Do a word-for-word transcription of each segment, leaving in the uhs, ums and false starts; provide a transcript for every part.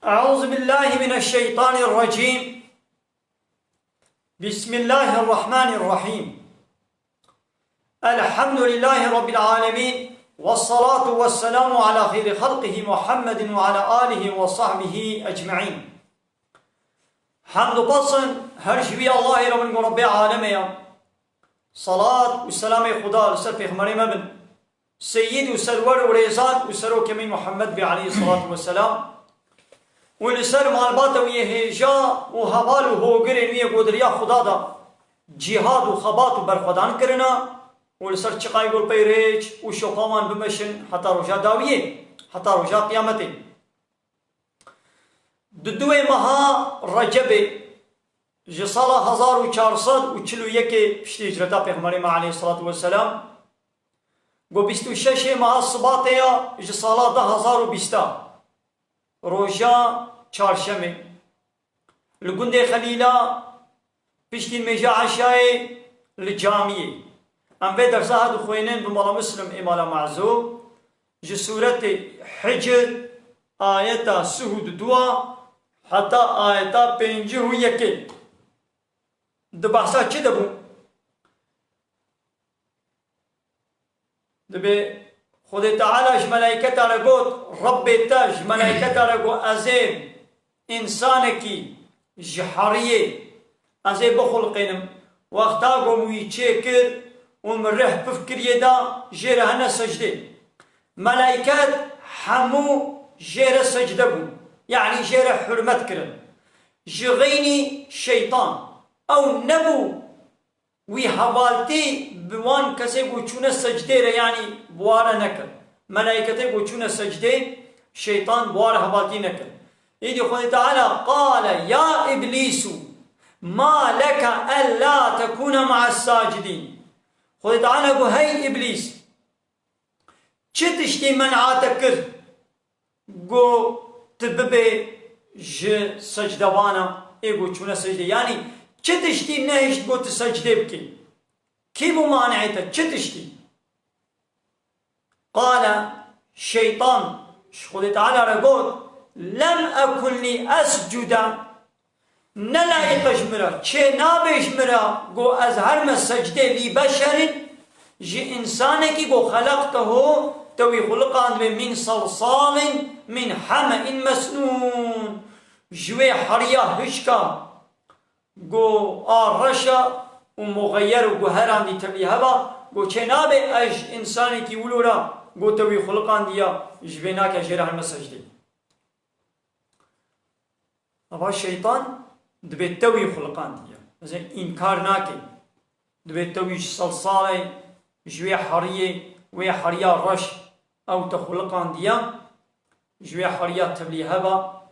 أعوذ بالله من الشيطان الرجيم. بسم الله الرحمن الرحيم. الحمد لله رب العالمين. والصلاة والسلام على خير خلقه محمد وعلى آله وصحبه أجمعين. Hemd û pesn her ji wî Allahê re bin ku Rebbê alemê ye. Salat û selamê Xuda li ser pêxemberê me bin. Seyyid û serwer û rêzan û serokê me Muhammed bê aleyhissalatu vesselam. Û li ser malbata wî yê hêja û heval û hogirên wî yê ku di riya Xuda de cîhad û xebat û berxwedan kirina û li ser çiqayê ku li pey rêç û şopa wan bimeşin heta roja dawiyê, heta roja qiyametê. Di duwê meha Recebê ji sala hezar û çar sed û çil û yekê piştî hicreta Pêxemberê me aleyhissalatu vesselam, ku bîst û şeşê meha Sibatê ya ji sala du hezar û bîsta, roja çarşemê, li gundê Xelîla, piştî nimêja eşayê li camiyê. Em vê dersa ha dixwînin bi Mala Muslim ê Mala Mezo, ji sûretê Hicr, ayeta sih û duwa heta ayeta pêncî û yekê. Di behsa çi de bû? Dibê Xwedê Teala ji melayketa re got, Rebbê te ji melayketa re got, ez ê însanekî ji heriyê, ez ê bixulqênim. Wexta ku min wî çêkir û min rih pif kiriyê da, jê re hene secdê. Melayket hemû jê re secde bûn, yanî jê re hurmet kirin. Ji xeynî şeytan, ew nebû wî hevaltî bi wan kesê ku çûne secdê re, yanî bi wa re nekir. Melayketê ku çûne secdê, şeytan bi wa re hevaltî nekir. Îdî Xwedê Teala qale ya Îblîsû ma leke ellâ tekûne me'es sacdîn. Xwedê Teala got, hey Îblîs, çi tiştî men'a te kir? Got, tu bibê ji secdevana ê ku çûne secdê. Yanî çi tiştî nehişt got tu secdê bikî? Kî bû maneyê te? Çi tiştî? Qale, şeytan ji Xwedê Teala re got, lem ekun li escude. Ne layiq e ji min re, çê nabe ji min re, got ez herme secdê lî beşerin, ji însanekî got xelaqtehu, te wî xuliqandibê min salsalin min hame'in mesnûn. Ji wê heriya hişka, got a reşa û muxeyer û guheran dî tevî heba, got çê nabe ez ji însanekî wilo re, got te wî xuliqandiya, ji vê nake jê re herme secdê. Ava şeytan dibê te wî xuliqandiye. Mesela înkar nake. Dibê te wî ji salsalê, ji wê heriyê, wê heriya reş ew te xuliqandiye, ji wê heriya tevlî heba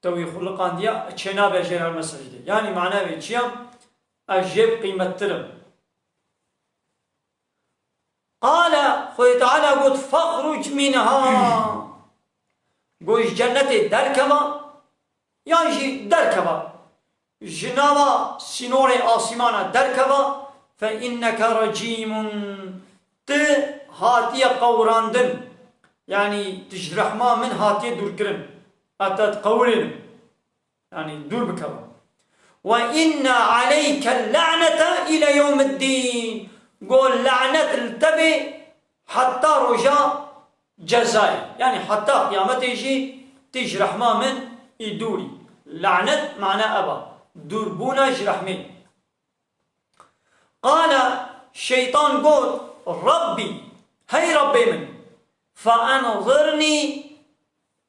te wî xuliqandiye, çê nabe jê re herme secdê. Yanî mana vê çi ya? Ez jê bi qîmettir im. Qale, Xwedê Teala got, fexruc minha. Got, ji cennetê derkeva, yan jî derkeva. Ji nava sînorê asîmana derkeva, fe inneke recîmun. Tu hatiye qewrandin. Yanî tu ji rehma min hatiye dûrkirin. Ez te diqewirînim. Yanî dûr bikeve. Ve inne aleyke le'nete ile yewmiddîn. Got lanet li te bê heta roja cezayê. Yanî heta qiyametê jî tu ji rehma min î dûr î. Lanet mana ev e. Dûrbûna ji rehmê. Qale, şeytan got, Rabbî, hey Rabbê min, fe enzirnî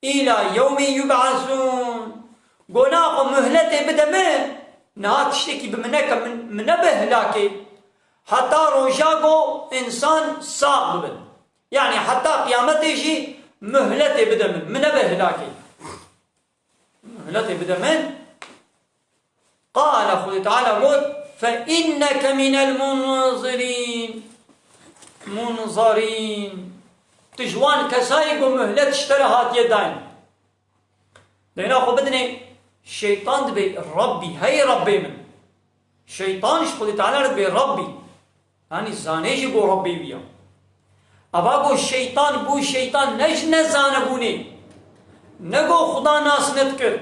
îla yewmî yub'esûn. Got, na xwe muhletê bide min, niha tiştekî bi min neke, min, min nebe hilakê. Heta roja ku însan sax bibin. Yanî heta qiyametê jî muhletê bide min, min nebe hilakê. Muhletê bide min. Qale, Xwedê Teala got, fe inneke minel munzirîn. Munzarîn. Tu ji wan kesayî ku muhlet ji te re hatiye dayîn. Deyna xwe bidinê, şeytan dibê, Rabbî, hey Rabbê min. Şeytan ji Xwedê Teala re dibê, Rabbî. Yanî zanê jî ku Rebbê wî ya. Eva ku şeytan bû şeytan ne ji nezanebûnê, Nego Xuda nas nedikir.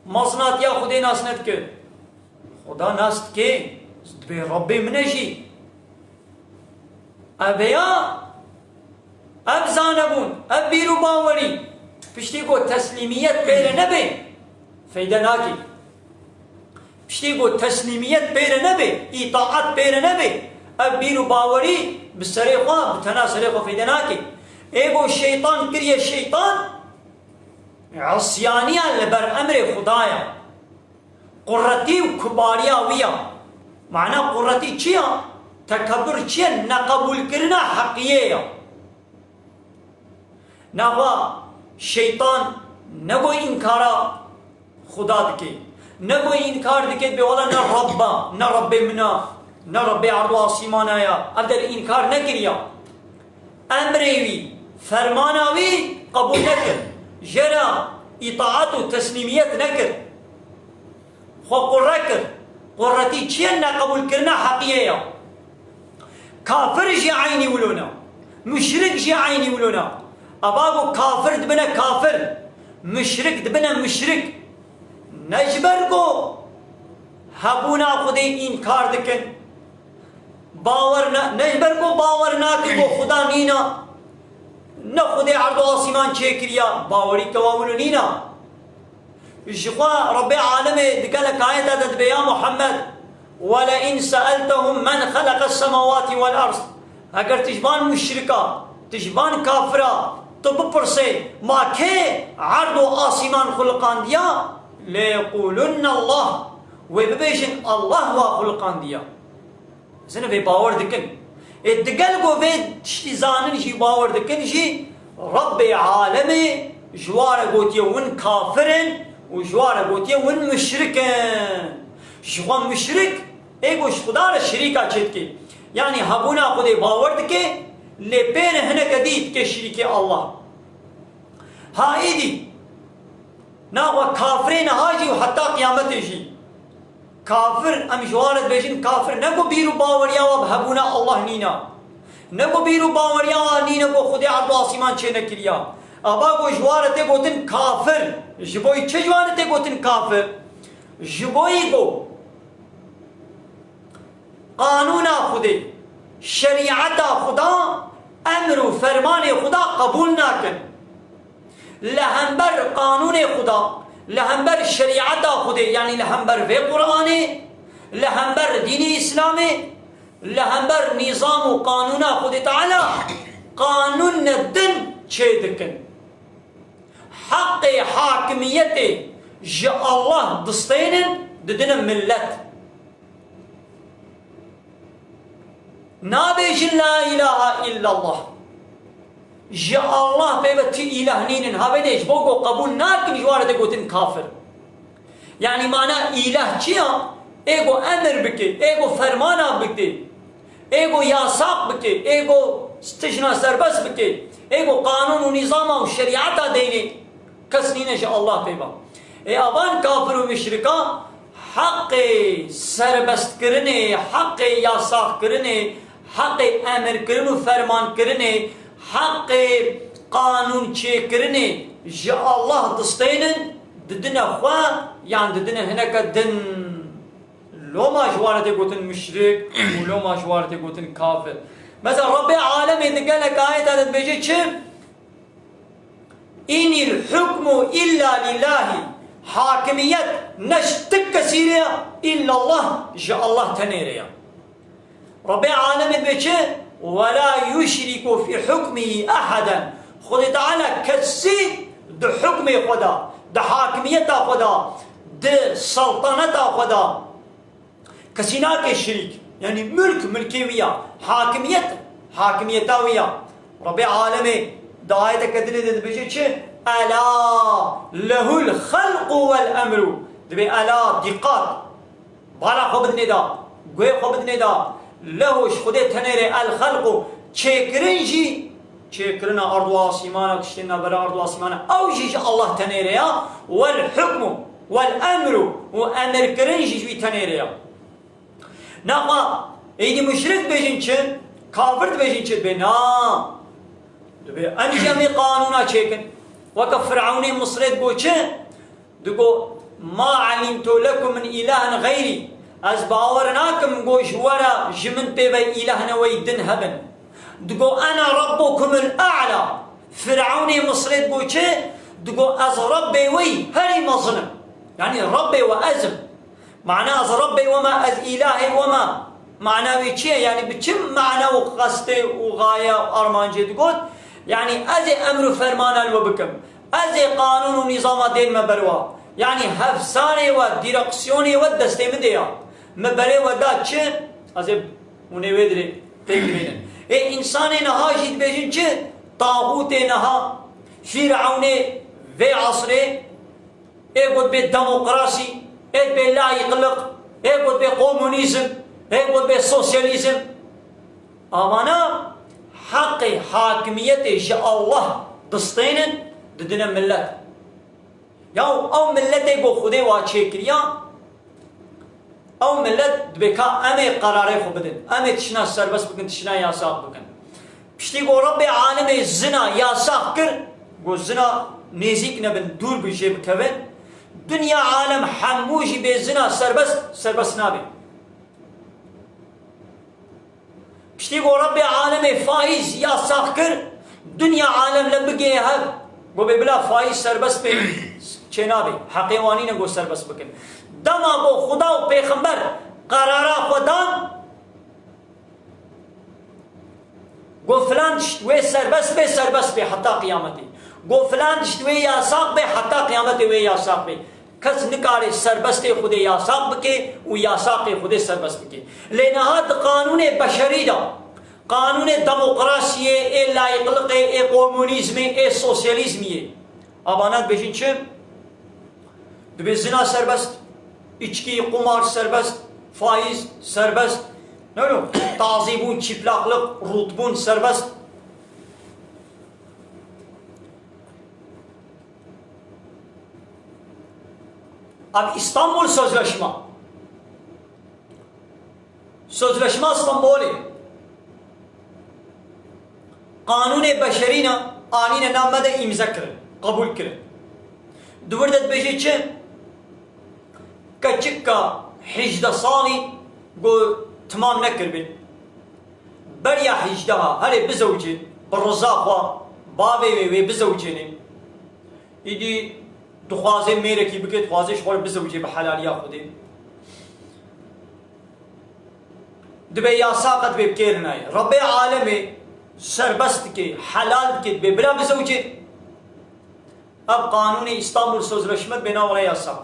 Mezinatiya Xwedê nas nedikir. Xuda nas dikê, dibê Rebbê min e jî. Ev ya, ev zanebûn, ev bîr û bawerî, piştî ku teslîmiyet pê re nebe, feyde nake. Piştî ku teslîmiyet pê re nebe, îtaat pê re nebe, ev bîr û bawerî bi serê xwe, bi tena serê xwe feyde nake. Ê ku şeytan kiriye şeytan, isyaniya li ber emrê Xuda ye. Quretî û kubariya wî ya. Mana quretî çi ya? Tekebur çi ye? Neqebûlkirina heqiyê ya. Naxwe şeytan ne ku înkara Xuda dike, ne ku înkar dike bê wela ne Rabb e, ne Rabbê min e, ne Rabbê erd û asîmana ya. Ev der înkar nekiriya. Emrê wî, fermana wî qebûl nekir. Jê re îtaat û teslîmiyet nekir. Xwe qurre kir. Qurretî çi ye? Neqebûlkirina heqiyê ya. Kafir jî eynî wilo ne. Muşrik jî eynî wilo ne. Eva ku kafir dibine kafir, muşrik dibine muşrik. Ne ji ber ku hebûna Xwedê înkar dikin. Bawer ne, ne ji ber ku bawer nakin ku Xuda nîna. Ne Xwedê erd û asîman çêkiriya, bawerî kewa wilo nîna. Ji xwe Rebbê alemê di gelek ayeta de dibê, ya Muhammed, "Welein seeltehum men xeleqes semawati wel erd." Eger tu ji van muşrika, tu ji van kafira, tu bipirsê, ma kê erd û asîman xuliqandiya? Leyequlunne Allah. Wê bibêjin, Allah wa xuliqandiya. Zine vê bawer dikin. Ê digel ku vê tiştî zanin jî bawer dikin jî, Rebbê alemê ji wa re gotiye win kafir in û ji wa re gotiye win muşrik in. Ji xwe muşrik, ê ku ji Xuda re şirîka çêdike. Yanî hebûna Xwedê bawer dike, lê pê re hineke dî dike şirîkê Allah. Ha êdî, naxwe kafirê niha jî û heta qiyametê jî. Kafir, em ji wan re dibêjin kafir, ne ku bîr û baweriya we bi hebûna Allah nîne. Ne ku bîr û baweriya we nîne ku Xwedê erd û asîman çênekiriya. Eva ku ji wan re tê gotin kafir. Ji bo yî çi ji wan re tê gotin kafir? Ji bo yî ku qanûna Xwedê, şerîeta Xweda, emr û fermanê Xweda qebûl nakin. Li hember qanûnê Xweda, li hember şerîeta Xwedê, yanî li hember vê Quranê, li hember dînê Îslamê, li hember nîzam û qanûna Xwedê Teala, qanûnê din çê dikin. Heqê hakimiyetê ji Allah distênin, didine millet. Nabêjin la îlahe îllallah. Ji Allah pê ve ti îlah nînin. Havêdê ji bo ku qebûl nakin ji wan re tê gotin kafir. Yanî mana îlah çi ya? Ê ku emir bike, ê ku fermana bike, ê ku yasak bike, ê ku tijna serbest bike, ê ku qanûn û nîzama û şerîeta deynê kes nîne ji Allah pê ve. Ê avan kafir û muşrika heqê serbestkirinê, heqê yasakkirinê, heqê emirkirin û fermankirinê, heqê qanûn çêkirinê ji Allah distênin, didine xwe yan didine hineke din. Loma ji wan re tê gotin muşrik û loma ji wan re tê gotin kafir. Mesela Rebbê alemê di gelek ayeta de dibêje çi? Înil hukmu illa lillahi. Hakimiyet ne ji ti kesî re ya, illallah, ji Allah tenê re ya. Rebbê alemê dibê çi? Ve la yuşriku fi hukmihi ahaden. Xwedê Teala kesî di hukmê xwe de, di hakimiyeta xwe de, di seltaneta xwe de, kesî nake şirîk. Yanî mulk, mulkê wî ya. Hakimiyet, hakimiyeta wî ya. Rebbê alemê di ayeteke dinê de dibêje çi? Ela lehul xelqu wel emru. Dibê ela, dîqat. Bala xwe bidinê da, guhê xwe bidinê da. Lehu, ji Xwedê tenê re, el xelqu, çêkirin jî, çêkirina erd û asîmana, tiştên navbera erd û asîmana, ew jî ji Allah tenê re ya. Wel hukmu, wel emru, û emirkirin jî ji wî tenê re ya. Naxa, êdî muşrik dibêjin çi? Kafir dibêjin çi? Dibê na. Dibê em jî em ê qanûna çêkin. Weke Firewnê Misrê digo çi? Digo, "Ma elimtu lekum min ilahin xeyrî." Ez bawer nakim go ji we re ji min pê ve îlehne wey din hebin. Digo, "Ene rabbukumul a'la." Firewnê Misrê digo çi? Digo, "Ez Rebbê we yî herî mezin im." Yanî Rebbê we ez im. Mana ez Rebbê we me, ez îlahê we me. Mana wê çi ye? Yanî bi çi mana û qestê û xaye armancê digot? Yanî ez ê emr û fermana li we bikim. Ez ê qanûn û nîzama dên me ber we. Yanî hevsarê we, dîreksiyonê we destê min de ya. Me berê we da çi? Ez ê hûn ê wê dirê têk bînin. Ê însanê niha jî dibêjin çi? Taxûtê niha, Fîrewnê vê esrê, ê got bê demokrasî, ê bê layîqliq, ê got bê komunîzm, ê got bê sosyalîzm. Amana heqê hakimiyetê ji Allah distênin, didine millet. Ya ew milletê ku Xwedê wa çêkiriya, ew millet dibê ka em ê qerarê xwe bidin. Em ê tiştna serbest bikin, tiştna yasax bikin. Piştî ku Rebbê alemê zina yasax kir, ku zina nêzîk nebin, dûr bi jê bikevin, dinya alem hemû jî bê zina serbest, serbest nabe. Piştî ku Rebbê alemê faîz yasax kir, dinya alem le bigihê hev. Go bê bila faîz serbest bê, çênabê. Heqê wan nîne go serbest bikin. Dema ku Xuda û Pêxember qerara xwe dan, go filan tişt wê serbest bê, serbest bê heta qiyametê. Go filan tişt wê yasax bê, heta qiyametê wê yasax bê. Kes nikare serbestê Xwedê yasax bike û yasaqê Xwedê serbest bike. Lê niha di qanûnê beşerî de, qanûnê demokrasiyê, ê layîqliqê, ê komunîzmê, ê sosyalîzmiyê, avana dibêjin çi? Dibê zina serbest, içkî, qumar serbest, faîz serbest. Ne wilo? Tazîbûn, çîplaqliq, rûtbûn serbest. Ev Îstanbul Sözleşma. Sözleşma Stenbolê. Qanûnê beşerî ne, anîne nav me de îmze kirin, qebûl kirin. Di wir de dibêje çi? Keçika hejdeh salî ku timam nekiribin. Beriya hejdeha herê bizewicin, bi riza xwe, bavê wê wê bizewicêne. Îdî dixwaze mêrekî bike, dixwaze ji xwe re bizewicê bi helaliya Xwedê. Dibe yasa qet bê bikêr nayê. Rebbê alemê serbest dike, helal dike, dibê bila bizewicê. Ev qanûnê Îstanbul Sözleşme dibê navre yasa.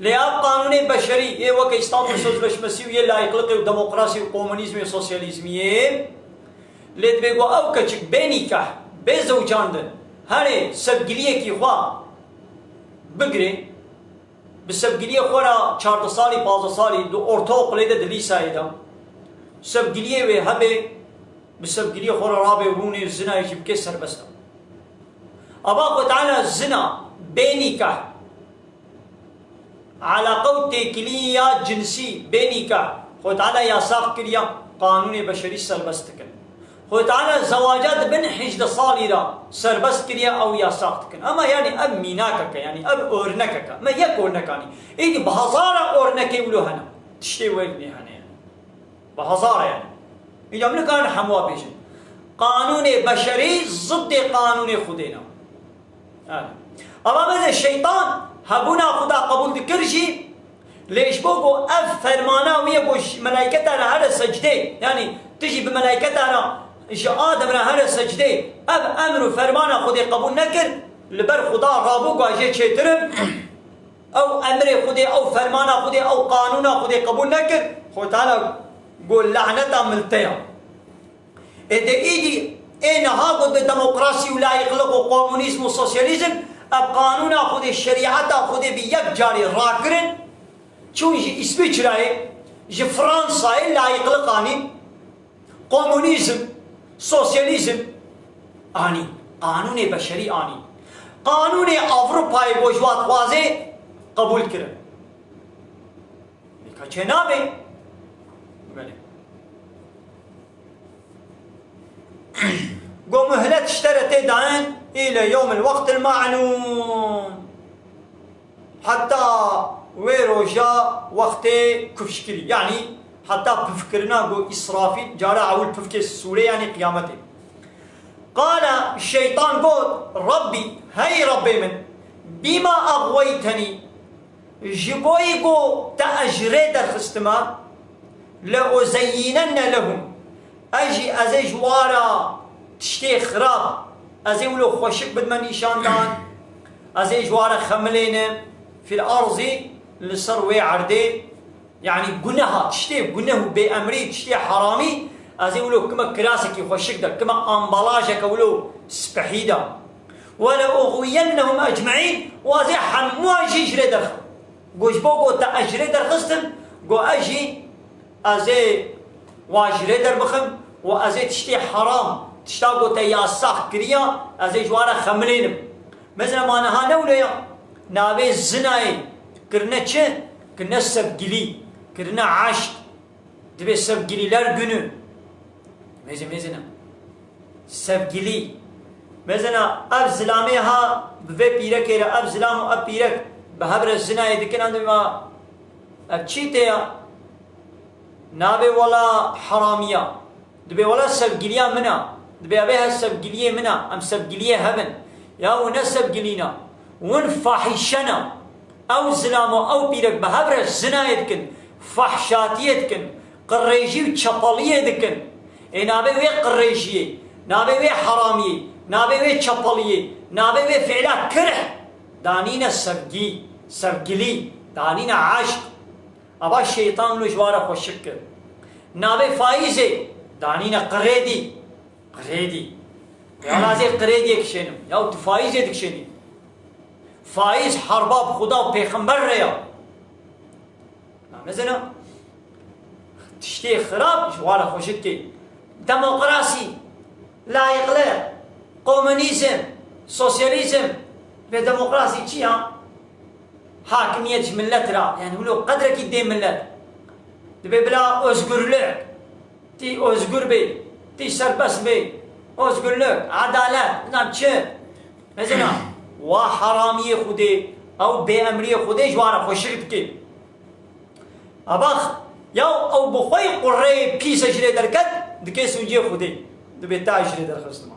Lê ev qanûnê beşerî yê weke Îstanbul Sözleşmesi û yê layîqliqê û demokrasî û komunîzmê û sosyalîzmiyê. Lê dibê ku ew keçik bê nîkeh, bê zewcandin, herê sevgiliyekî xwe bigirê, bi sevgiliyê xwe re çardeh salî, pazdeh salî di ortaokulê de, di lîsayê de, sevgiliyê wê hebe, bi sevgiliyê xwe re rabe û rûnê zinayê jî bike, serbest e. Ava Xwe Teala zina bê nîkeh, Eleqe û têkiliya cinsî bê nîkeh Xwe Teala yasax kiriya, qanûnê beşerî serbest dikin. Xwe Teala zewaca di bin hejdeh salî re serbest kiriye, ew yasax dikin. Ema yanî ev mînakeke, yanî ev örnekeke. Me yek örnek anî. Êdî bi hezara örnekê wilo hene. Tiştê wek nê hene yanî. Bi hezara yanî. Îca min nikarin hemû bêjin. Qanûnê beşerî ziddê qanûnê Xwedê ne. Yanî. Ava beze şeytan hebûna Xweda qebûl dikir jî, lê ji bo ku ev fermana wî ye ku ji melayketa re here secdê, yanî tu jî bi melayketa re ji Adem re here secdê, ev emr û fermana Xwedê qebûl nekir, li ber Xweda rabû ku ez jê çêtir im, ew emrê Xwedê, ew fermana Xwedê, ew qanûna Xwedê qebûl nekir, Xwedê Teala got, "Laneta min li te ya." Ê de îdî ê niha got bi demokrasî û layîqliq û komunîzm û sosyalîzm, ev qanûna Xwedê, şerîeta Xwedê bi yek carî rakirin, çûn ji Îsviçreyê, ji Fransayê layîqliq anîn, komunîzm, sosyalîzm anîn, qanûnê beşerî anîn. Qanûnê Ewropayê ku ji wan dixwaze qebûl kirin. Ka çênabê. Belê. Go muhlet ji te re tê dayîn, Île yewmil wextil ma'lûm. Heta wê roja wextê kifşkirî. Yanî heta pifkirina ku Îsrafîl cara ewil pifkê sûrê, yanî qiyametê. Qala, şeytan got, Rabbî, hey Rabbê min, bîma axweytenî, ji bo yî ku te ez ji rê derxistime, le uzeyyinenne lehum, ez jî, ez ê ji wa re tiştê xirab, ez ê wilo xweşik bidime nîşandan, ez ê ji wa re xemilênim, fil arzî, li ser wê erdê, yanî guneha, tiştê guneh û bêemrî, tiştê heramî, ez ê wilo kime kirasekî xweşik de, kime ambalajeke wilo spehî de. Wele uxwiyennehum ecmaîn, û ez ê hemû jî ji rê derxim. Got, ji bo got te ez ji rê derxistim, got ez jî ez ê wa ji rê derbixim û ez ê tiştê heram, tişta got te yasax kiriya, ez ê ji wa re xemilênim. Mesela ma niha ne wilo ya? Navê zinayê kirine çi? Kirine sevgilî, kirine eşq. Dibê sevgililer günü. Mêze, mêze ne. Sevgilî. Mêze ne, ev zilamê ha bi vê pîrekê re, ev zilam û ev pîrek bi hev re zinayê dikin, em dibê ma ev çî tê ya? Nabê wela heramiya. Dibê wela sevgiliya min a. Dibê ev ê he sevgiliyê min a. Em sevgiliyê hev in. Ya û ne sevgilî ne. Win fahîşe ne. Ew zilam û ew pîrek bi hev re zinayê dikin, fahşatiyê dikin, qirêjî û çepeliyê dikin. Ê navê wê qirêjiyê, navê wê heramiyê, navê wê çepeliyê, navê wê fiila kirh danîne sevgî, sevgilî, danîne eşq. Ava şeytan wilo ji wa re xweşik kir. Navê faîzê danîne qirêdî, qirêdî. Ya ez ê qirêdiyê kişênim. Ya tu faîzê dikişênî. Faîz herba bi Xuda û pêxember re ya. Na mezin e. Tiştê xirab ji wa re xweşik kê. Demokrasî, layîqlik, komunîzm, sosyalîzm ve demokrasî çi ya? Hakimiyet ji millet ra. Yani wilo qedrekî dê millet. Dibê bila özgürlük. Tî özgür bê, tî serbest bê, özgürlük, edalet, bilmem çi. Mesela, wa heramiyê Xwedê, ew bêemriyê Xwedê ji wan re xweşik dike. Abax, ya ew bi xwe yî qureyê pîs e ji lê derket, dike sûciyê Xwedê. Dibê te ji lê derxistima.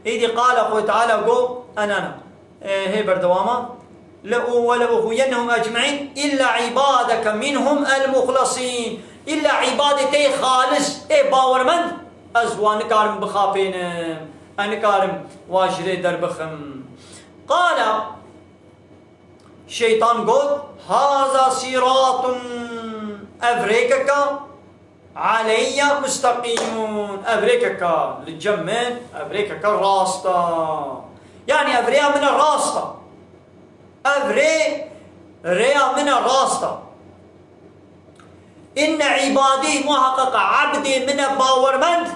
Îdî qala Xwedê Teala got, enana, e, hê berdewama, le u ve le uxwiyennehum ecmaîn illa ibadeke minhum el muxlasîn. Illa ibadê te yê xalis, ê bawermend, ez wan nikarim bixapênim. Ez nikarim wan ji rê derbixim. Qala, şeytan got, haza siratun, ev rêkeka, aleyya musteqîmun. Ev rêkeka li cem min, ev rêkeka rast e. Yanî ev rêya min e rast e. Ev rê, rêya min e rast e. Inne îbadî, muheqeq ebdê min e bawermend,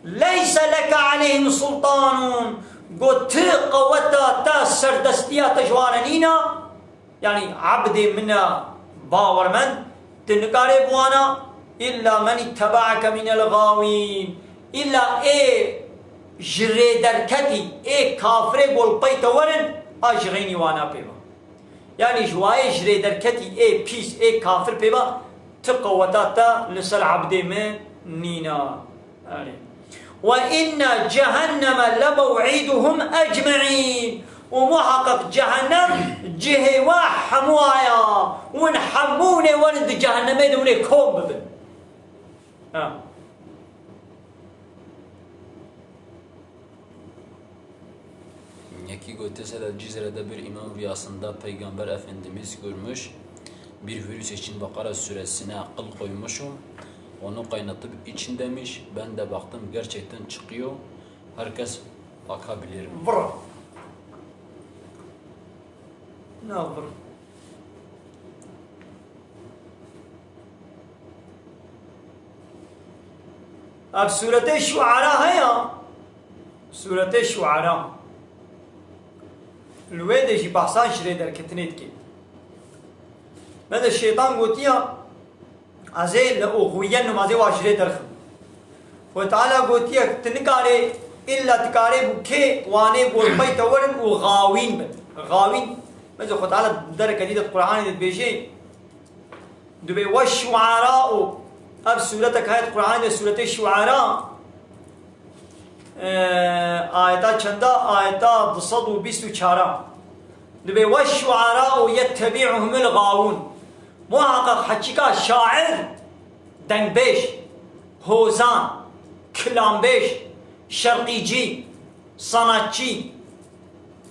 leyse leke aleyhim sultanun. Got ti qeweta te, serdestiya te ji wan re nîne. Yanî ebdê min e bawermend, tu nikarê bi wana, illa men îttebe'eke minel gawîn, illa ê ji rê derketî, ê kafirê ku li pey te werin, a ji xeynî wana pê be. Yanî ji wayê ji rê derketî, ê pîs, ê kafir pê be, ti qeweta te li ser ebdê min nîne. Erê. Ve inne cehenneme lemew'iduhum ecmeîn. Û muheqeq cehennem cihê we hemû aya. Win hemû nê werin di cehennemê de winê kom bibin. Ha. Yekî gote, sera Cizre de bir imam rüyasında Peygamber Efendimiz görmüş, bir virüs için Bakara suresine kıl koymuşum, onu kaynatıp için demiş, ben de baktım gerçekten çıkıyor, herkes bakabilir mi? Vır. Ne vır? Ev sûretê Şuara heye. Sûretê Şuara. Li wê de jî behsa ji rê derketinê dike. Me de şeytan gotiya, ez ê le uxwiyennum, ez ê wa ji rê derxim. Xwedê Teala gotiye, tu nikarê Îlla dikarê bû kê wanê ku li pey te werin û xawîn bin. Xawîn, mesela Xwe Teala dereke dî di Qur'anê de dibêje, dibê weşşu'ara'u. Ev sûretek heye di Qur'anê de, sûretê Şu'ara, e, ayeta çenda? Ayeta du sed û bîst û çar. Dibê weşşu'ara'u yettebi'uhumul gawûn. Muhaqqaq heqîqa şair, dengbêj, hozan, kilambêj, şerqîcî, sanatçî.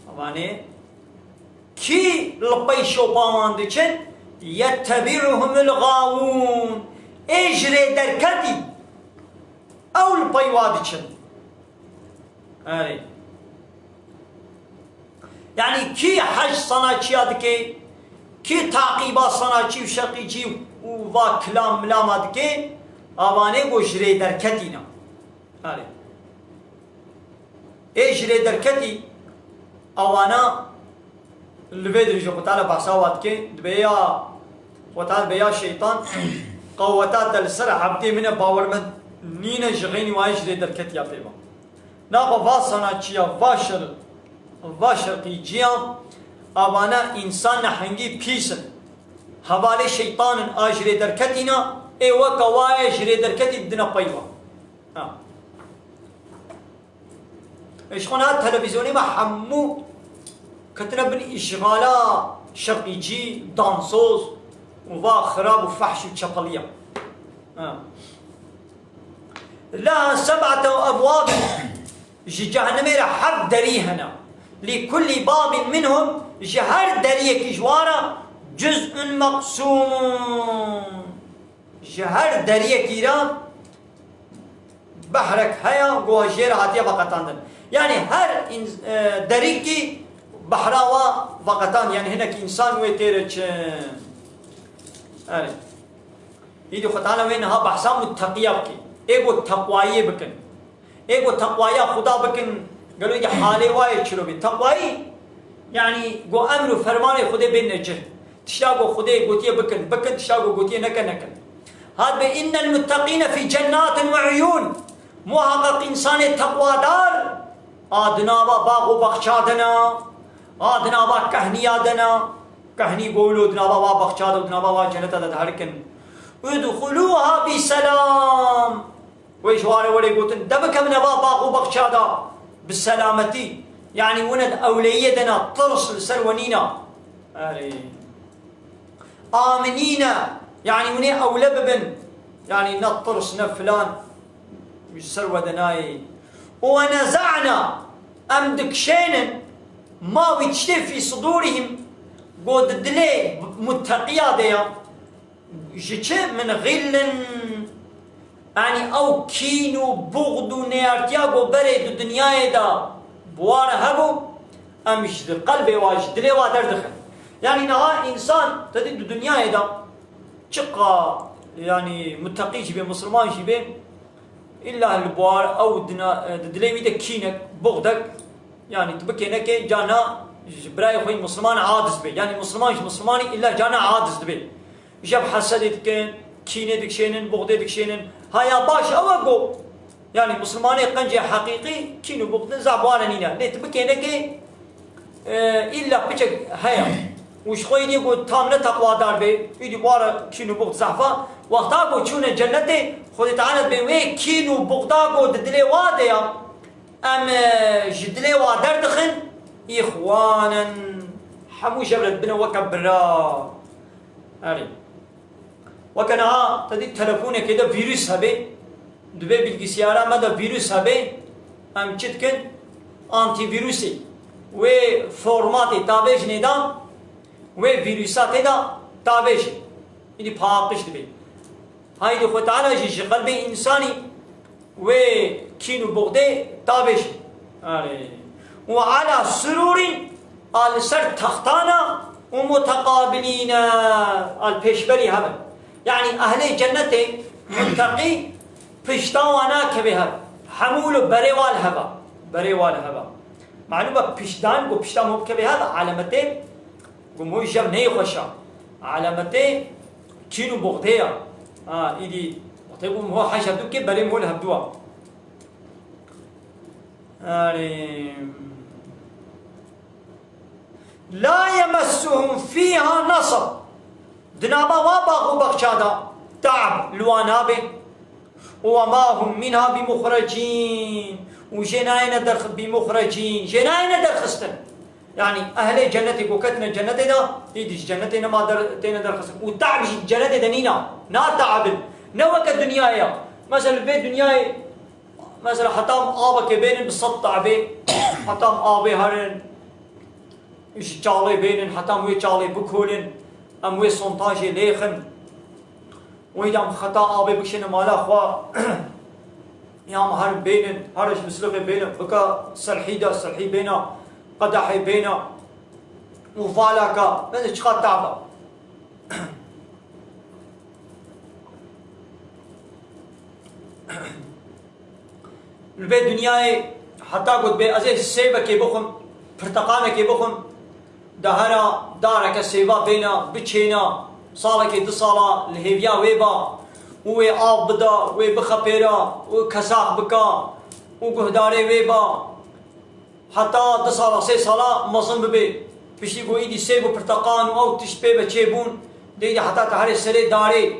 Evanê kî li pey şopa wan diçin? Yettebi'uhumul gawûn. Ê ji rê derketî, ew li pey wa diçin. Erê. Yanî kî hej sanatçiya dike, kî taqîba sanatçî û şeqîcî û va kilam milama dike, avanê ku ji rê derketî ne. Erê. Ê ji rê derketî, awana li vê dirêjê Xwe Teala behsa wa dike, dibê ya Xwe Teala, dibê ya şeytan qeweta te li ser ebdê min e, bawermend nîne, ji xeynî wayê ji rê derketiya pê ve. Naxwe va sanatçiya, va şer-, va şerqîciya, avana însan nehengî pîs in. Hevalê şeytan in, a ji rê derketî ne, ê weke wa ye ji rê derketî didine pey ve. Ha. Ji xwe niha televîzyonê me hemû ketine bin îşxala şerqîcî, dansoz û va xirab û fehş û çepeliya. Ha. Leha seb'ete ebwabin, ji cehennemê re heft derî hene. Li kulli babin minhum, ji her deriyekî ji wan re cuz'un meqsûm. Ji her deriyekî re behrek heye, ku jê re hatiye veqetandin. Yanî her ins-, e, derîkî behra wa veqetand, yanî hinek însan wê têre çin. Erê. Îdî Xwe Teala wê niha behsa mutteqiya bike. Ê ku teqwayiyê bikin. Ê ku teqwaya Xuda bikin, gelo êdî halê wa yê çilo bê? Teqwayî, yanî ku emr û fermanê Xwedê bêne cih. Tişta ku Xwedê gotiye bikin, bikin, tişta ku gotiye neke, nekin. Hat bê, "Innel mutteqîne fî cennatin we uyûn." Muhaqqaq însanê teqwadar a di nava bax û baxça de ne, a di nava kehniya de ne. Kehnî go wilo di nava wa baxça de û di nava wa ceneta de diherikin. "Udxulûha bi selam." Wê ji wan re were gotin, de bikevine va bax û baxça de bi selametî. Yanî wine di ewleyiyê de ne, tirs li ser we nîne. Erê. Aminîne. Yanî wine ewle bibin. Yanî ne tirs, ne filan. Ji ser we de nayê. Û we neza'na. Em dikişênin. Ma wî tiştê fî sudûrihim. Go di dilê mutteqiya de ya. Ji çi? Min xîllin, yanî ew kîn û buxd û neyartiya ku berê di dinyayê de bi wa re hebû, em ji qelbê wa, ji dilê wa derdixin. Yanî niha însan, te dî di dinyayê de çiqa, yanî muteqî jî bê, misilman jî bê, îlla li bi wa re ew dina-, di dilê wî de kînek, buxdek, yanî tu bikê nekê, carna ji birayê xwe yî misilman aciz dibê. Yanî misilman ji misilmanî îlla carna aciz dibê. Ji hev hesedê dikin, kînê dikişênin, buxdê dikişênin. Ha ya baş ew e ku, yanî misilmanê qencê heqîqî kîn û buxdin zaf ware nîne. Lê tu bikênekê, e, îlla piçek heye. Û ji xwe yî ku tam ne teqwadar bê, îdî ware kîn û buxd zehf e. Wexta ku çûne cennetê, Xwedê Teala dibê wê kîn û buxda ku di dilê wa de ya, em, e, ji dilê wa derdixin, îxwanen, hemû ji hev re dibine weke bira. Erê. Weke niha te dî telefonekê de vîrus hebe, dibê bilgisayara me de vîrus hebe, em çi dikin? Antîvîrusê. Wê formatê tavêjinê de, wê vîrusa tê de tavêjin. Îdî paqij dibe. Haydî Xwe Teala jî ji qelbê însanî wê kîn û buxdê tavêjin. Erê. Û ala surûrîn, a li ser textana û muteqabilîne, a li pêşberî hev in. Yanî ehlê cennetê muteqî pişta wa nakeve hev. Hemû li berê wa li hev e. Berê wa li hev e. Malûm e piştdan ku pişta me bikeve hev, alametê Ku mo jev neyê xweş a. Alametê kîn û buxdê ya. Ha, îdî wextê ku mo heş hevdû ke berê mo li hevdû a. Erê. La yemessuhum fîha nasab. Di nava wa bax û bexça de te'b li wan nabe. Û we ma hum minha bimuxrecîn. Û jê nayêne derx-, bimuxrecîn. Jê nayêne derxistin. Yanî ehlê cennetê ku ketine cennetê de, îdî ji cennetê nema der-, têne derxistin. Û te'b jî cennetê de nîna. Na te'bin. Ne weke dinyayê ya. Mesela li vê dinyayê, mesela heta em avekê bênin bi sed te'bê, heta em avê herin, ji çalê bênin, heta em wê çalê bikolin, em wê sontajê lêxin. Wê de em xeta avê bikişîne mala xwe. Ya em herin bênin, her ji mislixê bênin, bika serhî de, serhî bêna, qedehê bêna û valaka, bes çiqa tava. Li vê dinyayê heta got bê ez ê sêvekê bixwim, pirteqanekê bixwim, dehera dareke sêva bêna, biçêna, salekê du sala li hêviya wê ba û wê av bida, wê bixepêra û kesax bika û guhdarê wê ba. Heta du sala, sê sala mezin bibe. Piştî ku îdî sêv û pirteqan û ew tişt pê ve çêbûn, dê îdî heta tu herê serê darê,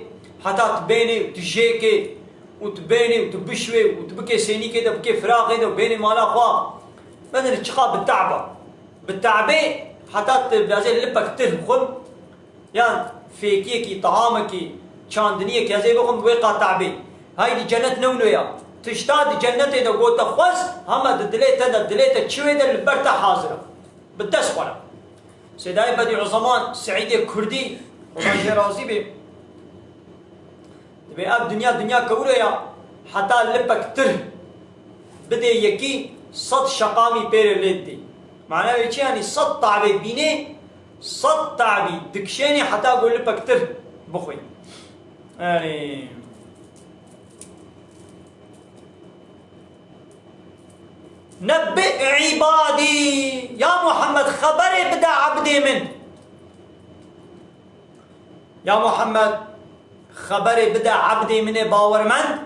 heta tu bênê û tu jêkê û tu bênê û tu bişwê û tu bikê sênîkê de, bikê firaxê de û bênê mala xwe. Medeni çiqa bi te'ba. Bi te'bê heta tu bi ez ê lipek tirh bixwim, yan fêkiyekî, tahamekî, çandiniyekî ez ê bixwim, wê qa te'bê. Haydî cennet ne wilo ya. Tişta di cennetê de gote xwest, hema di dilê te de, dilê te çi wê de li ber te hazir e. Bi dest xwe re. Seydayê Bedîuzeman Seîdê Kurdî, Xuda jê razî bê, dibê ev dinya, dinya kewro ya, heta lipek tirh bidê yekî, sed şeqamî pê re lê didê. Mana wê çi yanî? Sed te'bê bînê, sed te'bî dikişênê heta ku lipek tirh bixwî. Erê. Nebbi ibadî, ya Muhammed, xeberê bide ebdê min. Ya Muhammed, xeberê bide ebdê min ê bawermend,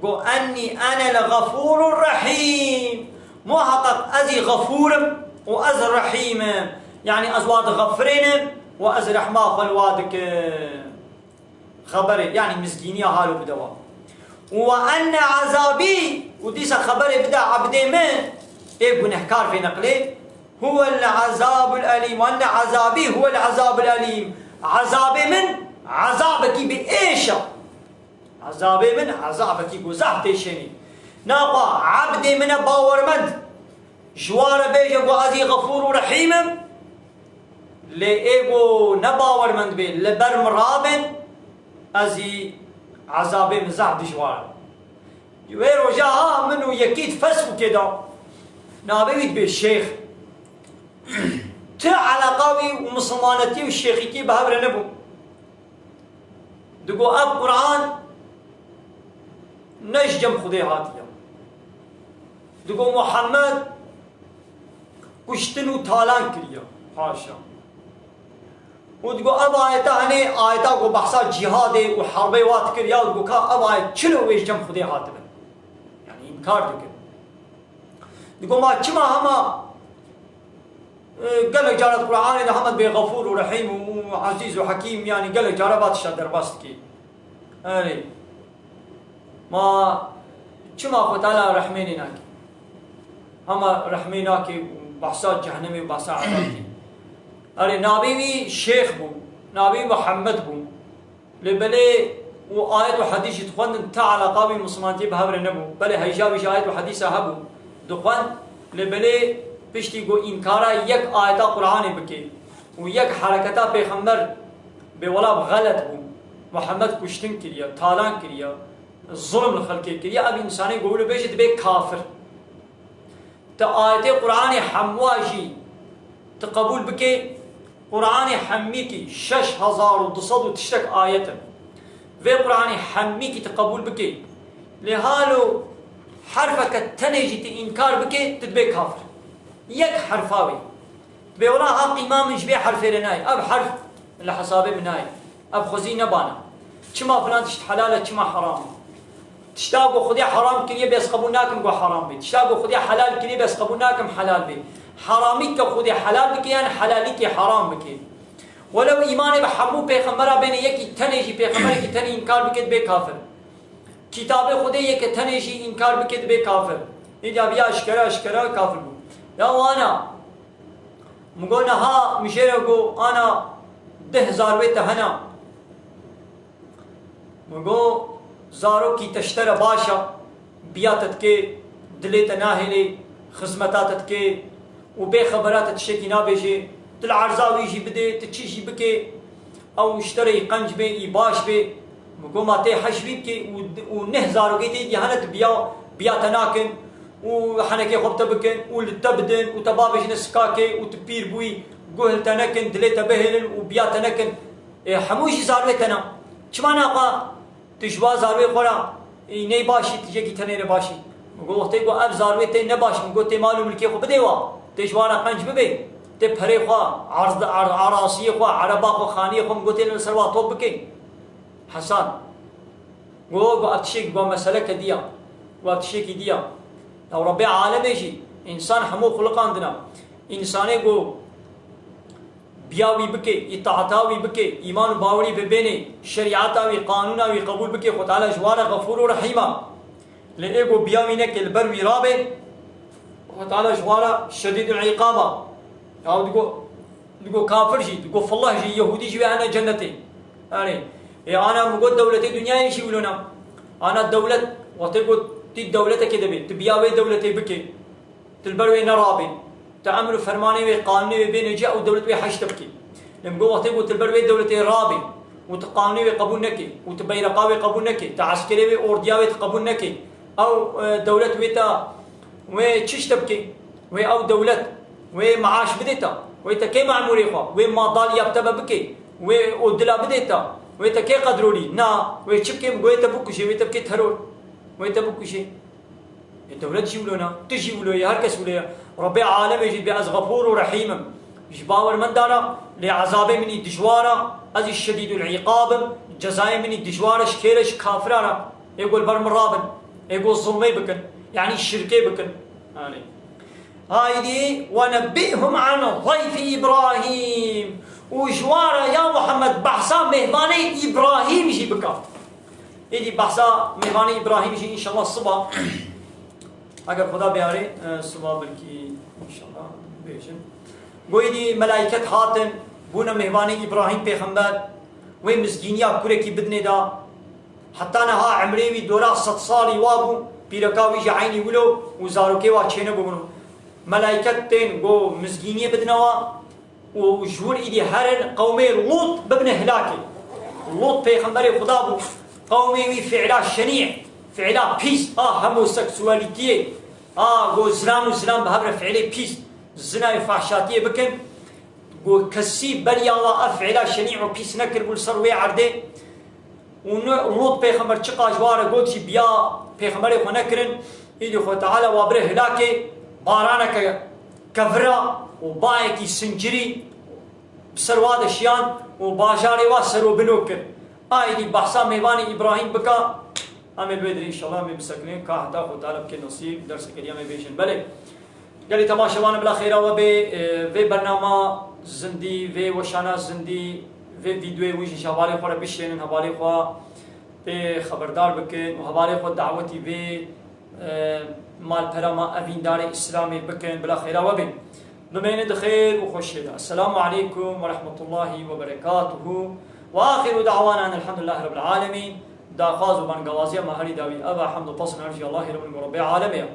go ennî enel xefûrur rehîm. Muheqeq ez î xefûr im û ez rehîm im. Yanî ez wa dixefirênim û ez rehma xwe li wa dikim. Xeberê, yanî mizgîniya halo bide wa. Û we enne ezabî, û dîsa xeberê bide ebdê min, ê gunehkar vê neqlê, huwel ezabul elîm, enne ezabî huwel ezabul elîm. Ezabê min ezabekî bi êş e. Ezabê min ezabekî ku zehf têşênî. Naxwe ebdê min e bawermend. Ji wan re bêje ku ez î Xefûr û Rehîm im, lê ê ku ne bawermend bê, li ber min rabin, ez î ezabê min zehf dijwar e. Wê roja ha min û yekî di Facebookê de navê wî dibê Şêx. Ti eleqa wî û misilmanetî û şêxîtî bi hev re nebû. Digo ev Quran ne ji cem Xwedê hatiye. Digo Muhammed kuştin û talan kiriye. Haşa. Û digo ev ayete henê ayeta ku behsa cîhadê û herbê wa dikir ya digo ka ev ayet çilo wê ji cem Xwedê hatibe. Yani înkar dikir. Digo ma çima hema, e, gelek cara di Qur'anê de hema dibê Xefûr û Rehîm û, û Ezîz û Hekîm, yanî gelek cara va tişta derbas dikê. Erê. Ma çima Xwe Teala rehmê nê nakê? Hema rehmê nakê û behsa cehennemê û behsa ezab dikê. Erê, navê wî Şêx bû, navê wî Muhammed bû. Lê belê û ayet û hedîs jî dixwendin, ti eleqa wî misilmantiyê bi hev re nebû. Belê heyja wî ji ayet û hedîsa hebû, dixwend. Lê belê piştî ku înkara yek ayeta Qur'anê bike û yek hereketa Pêxember bê wela bi xelet bû. Muhammed kuştin kiriye, talan kiriye, zulm li xelkê kiriye, ev însanê ku wilo bêje dibê kafir. Ti ayetê Qur'anê hemwa jî ti qebûl bikê, Qur'anê hemîkî şeş hezar û du sed û tiştek ayet in. Vê Qur'anê hemîkî ti qebûl bikê, lê halo herfeke tenê jî ti înkar bikê, ti dibê kafir. Yek herfa wê. Dibê wela haq îman min ji vê herfê re nayê. Ev herf li hesabê min nayê. Ev xwezî nebana. Çima filan tişt helal e, çima heram e? Tişta ku Xwedê heram kiriye, bes qebûl nakim ku heram bê. Tişta ku Xwedê helal kiriye, bes qebûl nakim helal bê. Heramî ke Xwedê helal bike, yan helalî ke heram bike. Welew îmanê bi hemû pêxembera bêne, yekî tenê jî pêxemberekî tenê înkar bike, dibê kafir. Kitabê Xwedê yeke tenê jî înkar bike, dibê kafir. Îca viya eşkere eşkere kafir bû. Ya wana, min got, niha min jê re got, ana deh zarwê te hene. Min got, zarokî te ji te re baş e, biya te dike, dilê te nahêlê, xizmeta te dike û bê xebera te tiştekî nabêje, tu li erza wî jî bidê, tu çi jî bikê, ew ji te re î qenc bê, î baş bê. Min got, ma tê hej wî bikê û, û neh zarokê te dî hene, tu biya, biya te nakin û henekê xwe bi te bikin û li te bidin û te babêjine sikakê û tu pîr bûyî, guh li te nekin, dilê te bihêlin û biya te nekin. Ê, hemû jî zarwê te ne. Çima naxa tu ji wa zarwê xwe re, ê, ney baş î, tu jekî tenê re baş î? Min got, wextê ku ev zarwê tê ne baş, min got, tê mal û milkê xwe bidê wa, tê ji wa re qenc bibê, tê perê xwe, arz-, ar-, arasiyê xwe, ereba xwe, xaniyê xwe, min got, tê li ser wa top bikê. Hesan. Got, got, ev tiştekî, got, meseleke diya. Got, ev tiştekî diya. Ya Rebbê alemê jî, însan hemû xuliqandina. Însanê got, biya wî bike, îtaeta wî bike, îman û bawerî bi bênê, şerîeta wî, qanûna wî qebûl bike, Xwe Teala ji wan re Xefûr û Rehîm a. Lê ê ku biya wî neke, li ber wî rabe, Xwe Teala ji wan re Şedîdul Îqab a. Ew digo, digo kafir jî, digo fillah jî, Yehûdî jî wê hene cennetê. Yanî, ê ana min got dewletê dinyayê jî wilo ne. Ana dewlet, wextê ku tu dewletekê de bê, tu biya wê dewletê bike. Tu li ber wê nerabê. Tu emr û fermanê wê, qanûnê wê bêne cih, ew dewlet wê heşte bike. Lê min got, wextê ku tu li ber wê dewletê rabê û tu qanûnê wê qebûl neke û tu beyreqa wê qebûl neke, tu eskerê wê, ordiya wê tu qebûl neke, ew, e, dewlet wê te, wê çi ji te bike? Wê ew dewlet, wê meaş bidê te, wê te kê memûrê xwe, wê madaliya bi te ve bike, wê odila bidê te, wê te kê qedrolî? Na, wê çi bike? Min got, wê te bikuje, wê te bike teror, wê te bikuje. E, dewlet jî wilo ne, tu jî wilo ye, her kes wilo ye. Rebbê alemê jî bê ez Xefûr û Rehîm im. Ji bawer min dana, lê ezabê min î dijwar e, ez î Şedîdul Îqab im, cezayê min î dijwar e, ji kê re, ji kafiran re. Ê ku li ber min rabin, ê ku zulmê bikin, yanî şirkê bikin. Yanî. Haydî, "Ve nebbihum an zayfi Îbrahîm." Û ji wan re, ya Muhammed, behsa mêvanê Îbrahîm jî bike. Êdî behsa mêvanê Îbrahîm jî înşallah siba, eger Xweda biyarê, e, siba belkî înşallah bêjin. Goyî dî melayket hatin, bûne mêvanê Îbrahîm pêxember, wê mizgîniya kurekî bidinê da. Heta niha emrê wî dora sed salî wa bû, pîreka wî jî eynî wilo û zarokê wa çênebûbûn. Melayket tên go mizgîniyê bidine wa, û ji wir îdî herin qewmê Lût bibine hilakê. Lût pêxemberê Xuda bû. Qewmê wî fiila şenî, fiila pîs a homoseksualîtiyê, a go zilam û zilam bi hev re fiilê pîs, zina û fahşatiyê bikin. Go kesî beriya wa ev fiila şenî û pîs nekiribû li ser wê erdê. Û ne Lût pêxember çiqa ji wa re got jî biya pêxemberê xwe nekirin, îdî Xwe Teala wa bire hilakê, baraneke kevira û bayekî sincirî bi ser wa de şiyan û bajarê wa serobino kir. A îdî behsa mêvanê Îbrahîm bika, em ê li wê dirê înşallah em ê bisekinin ka heta Xwe Teala bike nesîb derseke diya me bêjin. Belê. Gelî temaşevan bila xêra we bê, e, vê bernama zindî, vê weşana zindî, vê vîdeoyê wî jî ji hevalê xwe re bişênin, hevalê xwe pê xeberdar bikin û hevalê xwe dawetî vê, e, malpera me evîndarê Îslamê bikin, bila xêra we bê. Bimêne di xêr û xweşiyê de. Esselamu aleykum ve rahmetullahi ve berekatuhu. Ve axiru da'wana enelhamdülillahi rabbil alemin. Daxwaz û bangawaziya me herî dawî ev e, hemd û pesn her jî Allahê re bin ku Rebbê alemê ye.